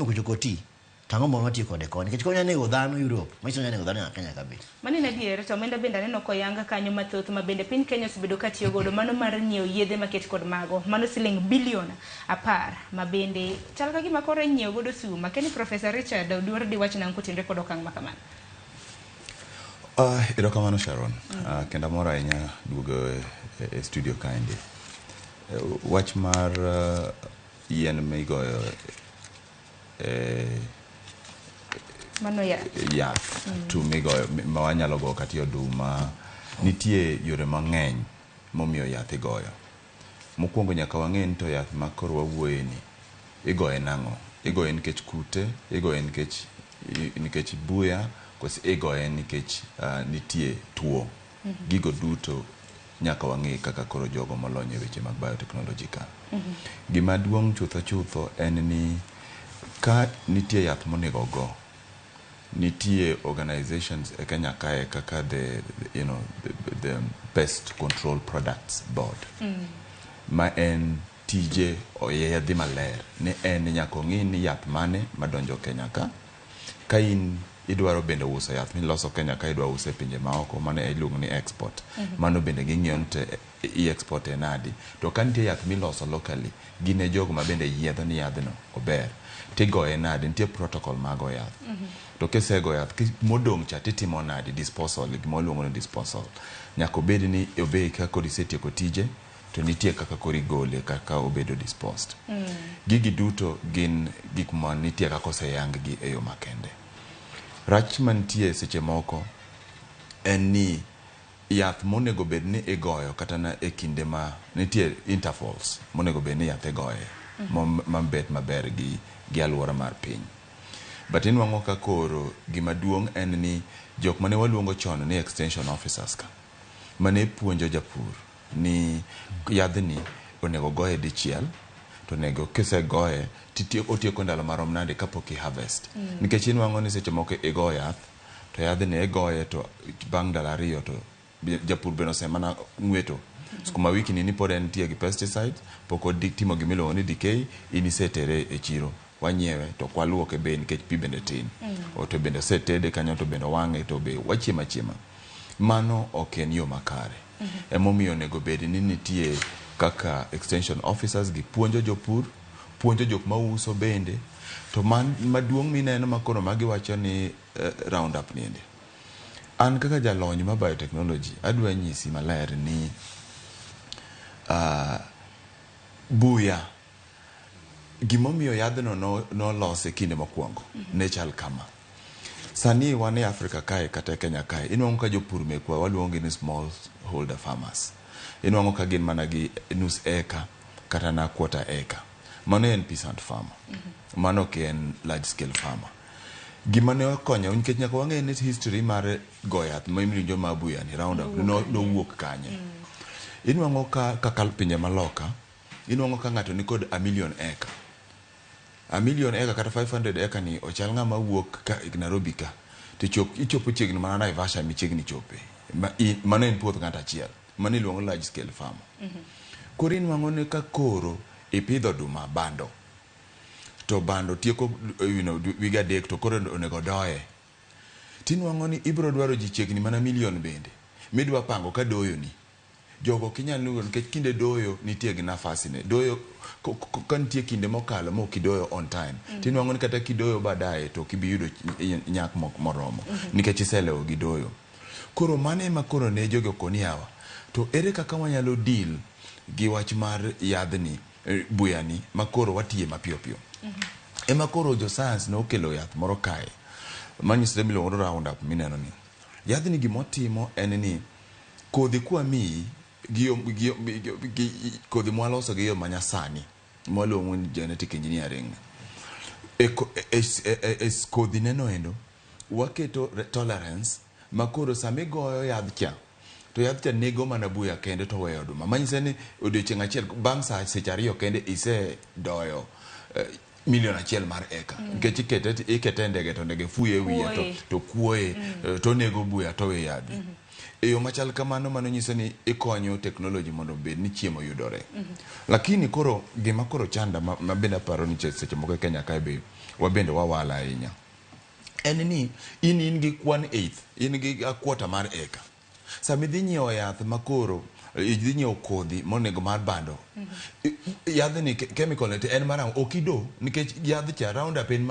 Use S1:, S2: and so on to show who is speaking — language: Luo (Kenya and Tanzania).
S1: Momiyo kucho koti to ang'o ma watiyo kode koni? Nikech konya nego dhano Europe, manyiso ni onya nego dhano nyaka Kenya ka be.
S2: Mano en adier, to omenda bende aneno koyang kanyo mathoth ma bende piny Kenya osebedo ka tiyo godo mano mar nyiewo yedhe maket kod mago. Mano siling bilion 10 ma bende chal ka gima koro inyiewo godo sum. Akia ni Professor Richard Oduor diwach nang'o kotenore kod okang' ma kamano?
S3: Erokamano Sharon. Kendo amor ahinya duogo e studio kaendi. Wach mar yien migoyo e
S2: Mano yath.
S3: Yath tu migoyo ma wanyalo goyo kata e oduma. Nitie yore mang'eny momiyo yath igoyo. Mokwongo nyaka wang'e ni to yath ma koro wawuoye ni igoye nang'o? Igoye nikech kute, igoye nikech buya, koso igoye nikech nitie tuo. Gigo duto nyaka wang'e kaka koro jogo molony e weche mag biotechnology ka. Gima duong' chutho chutho en ni ka nitie yath monego go, nitie organizations e Kenya kae kaka the you know the Pest Control Products Board ma en tije oyiedhi maler ni en nyaka ong'i ni yath mane madonjo Kenya ka. Ka in idwaro bende uso yath miloso Kenya ka idwa use e pinje maoko, mano iluongo ni export. Mano bende ging'iyo ni to i export e nadi. To ka nitie yath miloso locally, gin e jogo ma bende yiedho ni yadhno ober. Tigoye nade, nitie protocol mag go yath. To kisego yath, modong' cha titimo nade, disposal, gima waluongo ni disposal. Nyaka obed ni obe ka koro isetieko tije, to nitie kaka koro igole kaka obedo disposed. Gigi duto gin gik ma nitie kaka oseyang gi e yo makende. Rach mantie seche moko en ni yath monego bed ni igoyo kata na e kinde ma nitie intervals monego bed ni yath igoye mabet maber gi alwora mar piny. But inwang'o ka koro gima duong' en ni jok mane waluongo chon ni extension officers ka mane puonjo japur ni yadhni onego goye dichiel to onego kisegoye otieko ndalo marom nade kapok i harvest. Nikech inwang'o ni seche moko igo yath to yadhni igoye to bang' ndalo 2 to japur bende osemana ng'weto. Sukuma wiki ni pod entie gi pesticides, pok otimo gimiluongo ni decay, in isetere e chiro. Wanyiewe to ok waluoke be nikech pi bende tin. O to bende osetede kanyo to bende owang'e to be wachiemo achiema. Mano ok en yo makare. Emomiyo onego bed ni nitie kaka extension officers gi puonjo jopur, puonjo jok mauso bende. To man maduong' mineno ma koro magiwacho ni round up niendi. An kaka jalony ma biotechnology adwa nyisi maler ni buya gimomiyo yadhno nolose kinde mokwongo ne chal kama. Sani wan e Afrika kae kata e Kenya kae inwang'o ka jopur mekwa waluongo gi ni small holder farmers. Inwang'o ka gin mana gi nus eka kata na quarter acre. Mano en peasant farmer. Mano ok en large scale farmer. Gima ne okonyo nikech nyaka wang'e ni history mar go yath ma imiluongo ma buya ni round up nowuok kanye. Inwang'o ka kaka pinje maloka inwang'o ka ng'ato nikod a million acre. A million acre kata 500 acre ni ochal ng'ama wuok ka Nairobi ka to ichopo chiegni mana Naivasha michiegni chope. Mano en puoth ng'ato achiel. Mano iluongo ni large scale farmer. Koro inwang'o ni ka koro ipidho oduma bando to bando tieko wige 3 to koro onego doye. Tinwang'o ni ibiro dwaro ji chiegni mana million bende midwa pango ka doyo ni. Jogo ok inyal nugo nikech kinde doyo nitie gi nafasi ne. Doyo ka nitie kinde mokalo ma ok idoyo on time. Tinwang'o ni kata kidoyo baadaye to ok ibi yudo nyak moromo nikech iselewo gi doyo. Koro mano ema koro ne jogi okoni yawa. To ere kaka wanyalo deal gi wach mar yadhni, buyani ma koro watiye mapiyo piyo. Ema koro jo science nokelo yath moro kae manyiso miluongo ni round up mineno ni. Yadhni gimotimo en ni kodhi kwamiyi gi kodhi mwaloso gi yo manyasani mwaluongo ni genetic engineering e kodhi neno endo waketo tolerance ma koro sama igoyo yadh cha to yadh cha nego mana buya kende to weyo oduma manyiso ni odiochieng' achiel bang' saa seche 2 kende isedoyo milion 1 mar eka nikech ikete e ndege to ndege fuyo e wiye to kuoye to onego buya to owe yadhi. E yo machal kamano mano nyiso ni ikonyo technology mondo obed ni chiemo yudore. Lakini koro gima koro chanda ma bende aparo ni seche moko e Kenya kae be Wabende wawala ahinya. En ni in in gi 1/8, in gi a quarter mar acre. Sama idhi nyiewo yath makoro idhi nyiewo kodhi monego mar bando. Yadhni chemical ni to en mar ang'o? Ok ido nikech yadh cha Roundup en